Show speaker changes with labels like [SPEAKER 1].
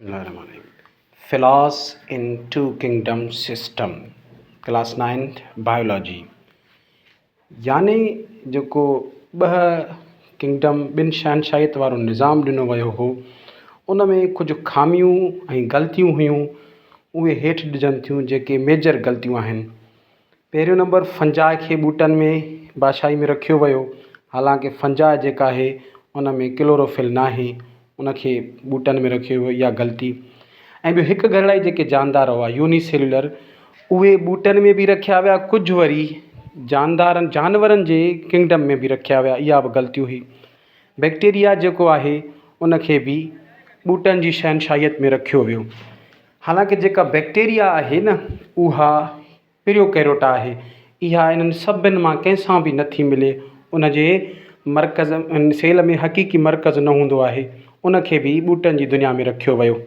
[SPEAKER 1] Flaws in two kingdom system class ninth biology يعني جيڪو ٻه ڪنگڊم ٻن شهنشاهيت وارو نظام ڏنو ويو هو ان ۾ ڪجهه خاميون ۽ غلطيون هيون اهي هيٺ ڏجن ٿيون جيڪي ميجر غلطيون آهن. پهريون نمبر فنجاء کي ٻوٽن ۾ بادشاهي ۾ رکيو ويو حالانڪه فنجاء جيڪا آهي ان ۾ ڪلوروفل ناهي ان کي ٻوٽن ۾ رکيو ويو اها غلطي ۽ ٻيو هڪ گهرڙائي جيڪي جاندار هئا يوني سيلولر اهي ٻوٽن ۾ به رکيا ويا ڪجهه وري جاندارن جانورن جي ڪنگڊم ۾ به رکيا ويا اها به غلطي هئي بيڪٽيريا جيڪو آهي ان کي به ٻوٽن جي شهنشاهيت ۾ رکيو ويو حالانڪه جيڪا بيڪٽيريا آهي نه اها پريوڪيريوٽا آهي. اها انهن سڀن مان ڪنهن سان به نٿي ملي. ان جي مرڪز سيل ۾ حقيقي مرڪز نه هوندو آهي. ان کي به ٻوٽن جي دنيا ۾ رکيو ويو.